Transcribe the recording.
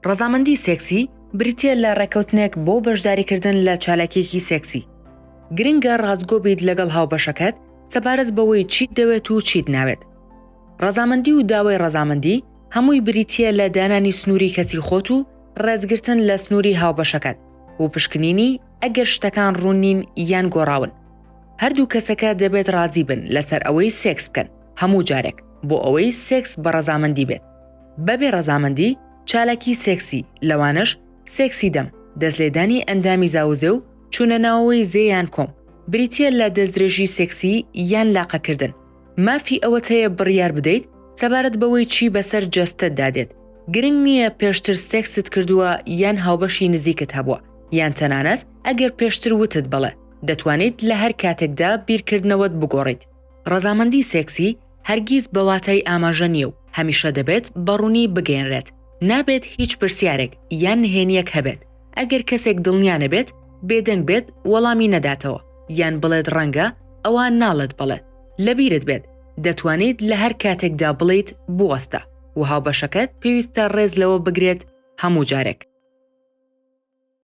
ڕەزامەندی سێکسی بریتییە لە ڕێککەوتنێک بۆ بەشداریکردن لە چالاکییەکی سێکسی. گرنگە ڕاستگۆ بیت لەگەڵ هاوبەشەکەت سەبارەت بەوەی چیت دەوێت و چیت ناوێت. ڕەزامەندی و داوای ڕەزامەندی هەمووی بریتییە لە دانانی سنووری کەسی خۆت و ڕێزگرتن لە سنووری هاوبەشەکەت و پشکنینی ئەگەر شتەکان ڕوون نین یان گۆڕاون. هەردوو کەسەکە دەبێت ڕازی بن لەسەر ئەوەی سێکس بکەن هەموو جارێک بۆ ئەوەی سێکس بە ڕەزامەندی بێت. بەبێ ڕەزامەندی، چالاکی سێکسی، لەوانەش سێکسی دەم، دەستلێدانی ئەندامی زاوزێ و چوونە ناوەوەی زێ یان کۆم، بریتییە لە دەستدرێژی سێکسی یان لاقەکردن. مافی ئەوەت هەیە بڕیار بدەیت سەبارەت بەوەی چی بەسەر جەستەتدا دێت، گرنگ نییە پێشتر سێکست کردووە یان هاوبەشی نزیکت هەبووە، یان تەنانەت ئەگەر پێشتر وتت بەڵێ، دەتوانیت لە هەر کاتێکدا بیرکردنەوەت بگۆڕیت. ڕەزامەندی سێکسی هەرگیز بە واتای ئاماژە نییە و هەمیشە دەبێت بە ڕوونی بگەیەنرێت. نابێت هیچ پرسیارێک یان نهێنییەک هەبێت. ئەگەر کەسێک دڵنیا نەبێت، بێدەنگ بێت، وەڵامی نەداتەوە، یان بڵێت ڕەنگە، ئەوا ناڵێت بەڵێ. لەبیرت بێت، دەتوانیت لە هەر کاتێکدا بڵێیت بوەستە، و هاوبەشەکەت پێویستە ڕێز لەوە بگرێت هەموو جارێک.